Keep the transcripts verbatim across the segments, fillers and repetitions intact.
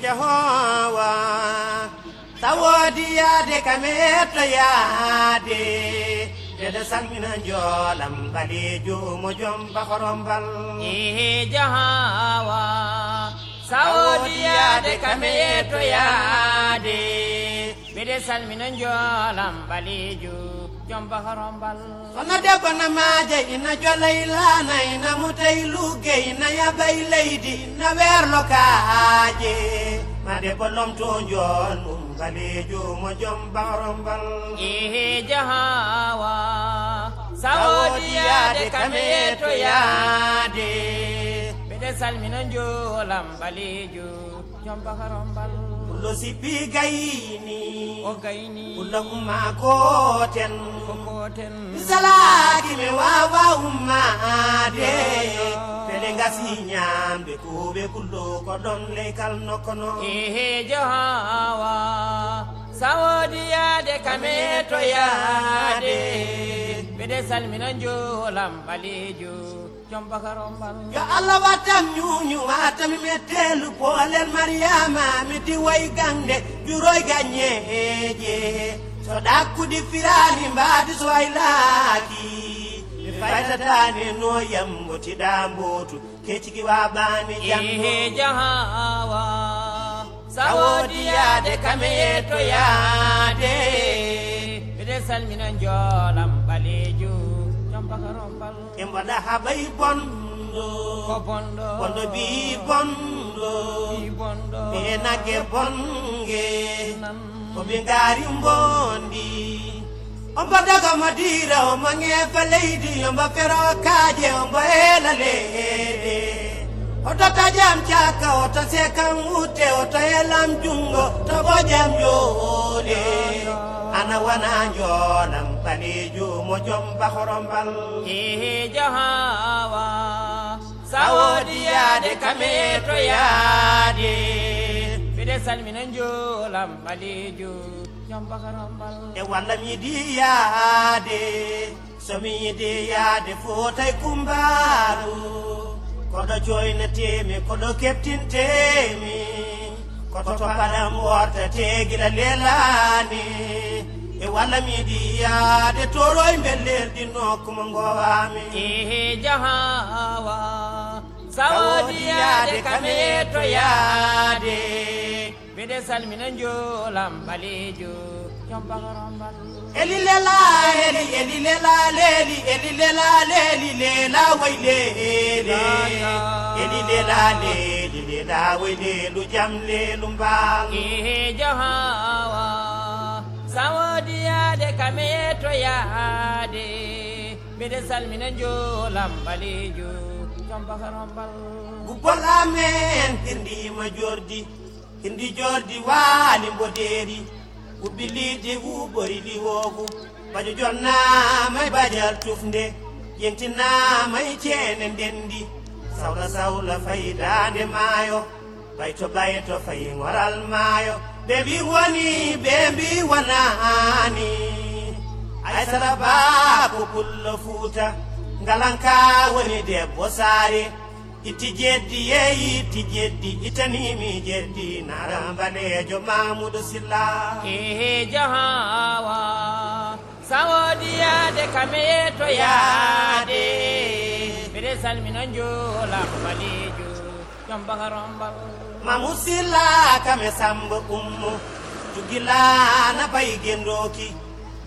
Yehoowa, sa woodi yaade kam e to yaade, mbeɗa salmina njoolam ɓaleejo mo jom bakorombal. Ehe, Jehoowa, sa woodi yaade kam e to yaade, mbeɗa salmina njoolam ɓaleejo jom bakorombal. Kono debbo na maaje, ina jolay laana, ina mutay lugge, ina yaɓay leydi, ina weerlo kaaje. Ma debbo lomto njool mum, baleejo mo jom bakorombal. Ehe, Jehoowa, sa woodi yaade kam e to yaade. Mbeɗa salmina njoolam ɓaleejo. Jom bakorombal. Pullo sippi gayni. O gayni. Pullo umma kooten. Ko kooten. Mi salaaki mi waawa ummaade. Pele ngasi ñaamde kuuɓe pullo ko ɗon leykal nokkono. Ehe, Jehoowa, sa woodi yaade kam e to yaade. Mbeɗa salmina njoolam ɓaleejo. Jom bakorombal. Yo Allah wattam ñuuñu, wattam metteelu, poolel Mariyaama, mi diwoy gannde, juroy gaññeeje. So ɗakkudi firaani mbaadi so waylaaki, mi faytataani no yambo tiɗaa mbootu, kecci ki waaɓaani jambo. Ehe, Jehoowa, sa woodi yaade kam e to yaade. Mbeɗa salmina njoolam ɓaleejo, jom bakorombal. Ɓe mbaɗa haɓay bonɗo. Ko bonɗo. Bonɗo ɓii bonɗo. Ɓii bonɗo. Ɓe nagge bonge. Nan. Ko ɓe ngaari mbondi. Ombo daga Madira, ombo ŋeefa leydi, ombo fero kaaje, ombo eela leeɗe. Oto tajam caka, oto sekan wutte, oto elam jungo, to ɓojam joole. Ana wana njoolam ɓaleejo mo jom bakorombal. Ehe, Jehoowa, sa woodi yaade kam e to yaade. Mbeɗa salmina njoolam ɓaleejo, jom bakorombal. E walla mi yiɗi yaade. So mi yiɗi yaade footay kumbaaru, koɗo coynatee-mi, koɗo keɓtintee-mi, ko to paɗam wortatee gila leelaani. E walla mi yiɗi yaade toroy mbelleerdi nokku mo ngoowaami. Ehe, Jehoowa, sa woodi yaade kam e to yaade. Mbeɗa salmina njoolam ɓaleejo, jom bakorombal. Eli lela, eli, eli lela, leli, eli lela, leli, lela, way lele. Eli lela, leli, lela, way lelu, jam lelu, mbal. Ehe, Jehoowa, sa woodi yaade kam e to yaade. Mbeɗa salmina njoolam ɓaleejo, jom bakorombal. Gubbol amen, tirndi ma jordi. Indi jordi waali mbodeeri, ubbi liɗɗi uɓori liwoogu. Bajo jonnaama e bajal tufnde, ƴentinaama e ceene ndenndi. Sawla sawla fayi daande maayo, bayto bayto fayi ngoral maayo. Ɓe mbi woni, ɓe mbi wonaani. Aysata Ba ko pullo Fuuta, ngalanka woni debbo saare. Itti jeddi, yeeyi itti jeddi, ittanimi jeddi, naram baleejo Mamudo Silla. Ehe, Jehoowa, sa woodi yaade kam e to yaade. Mbeɗa salmina njoolam ɓaleejo, jom bakorombal. Mamu Silla kam e Samba Ummo, tuggi laana bayi gendooki,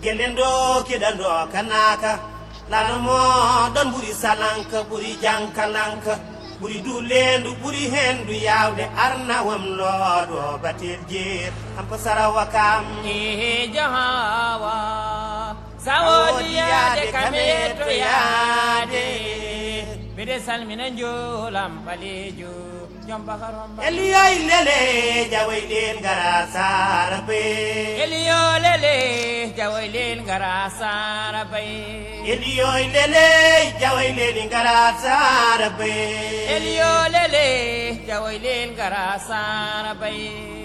gende ndooki ɗa ndooka naaka. Laana mo ɗon ɓuri salanka, ɓuri jankalanka, ɓuri duuleendu, ɓuri henndu yaawde, arnawam looɗo batel jeer, am ko sarawa kam. Ehe, Jehoowa, sa woodi yaade kam e to yaade. Mbeɗa salmina njoolam ɓaleejo, jom bakorombal. Eliyoy lele, jaway lel ngara sara be. Eliyo lele, jaway lel ngara sara bay. Eliyoy lele, jaway lel ngara sara be. Eliyo lele, jaway lel ngara sara bay.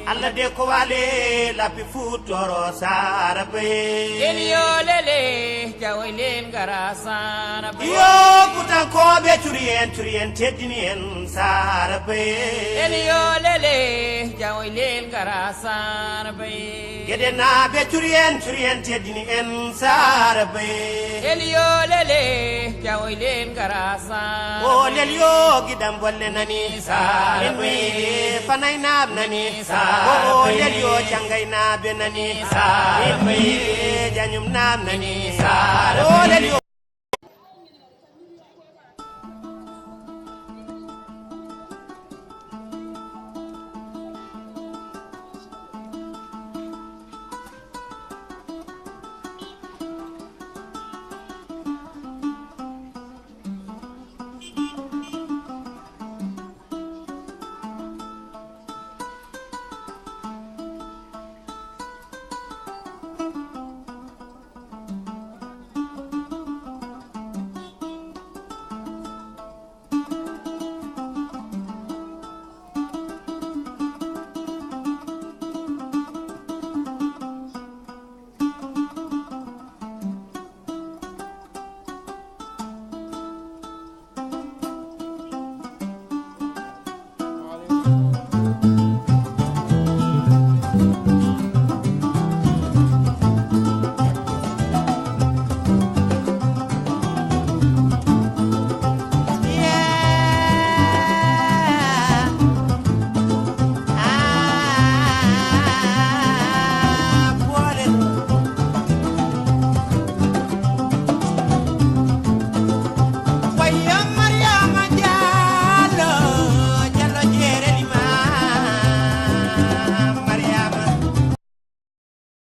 Allah de ko wale lapi futoro sara be. Eliyo lele, jaway lel ngara sara bay. Yo kutankooɓe, curi en, curi en, teddini en sara be. Eliyo lele, Jawoy leel ngara Saara Bay. Geɗenaaɓe, curi en, curi en, teddini en Saara Bay. Leel yo lele, jawoy leel ngara Saara. O leel yo giɗam bolle nani Saara Bay. Min mi fanay naab nani Saara Bay. O leel yo cangay naabe nani Saara Bay. Jañum naab nani Saara Bay. O leel yo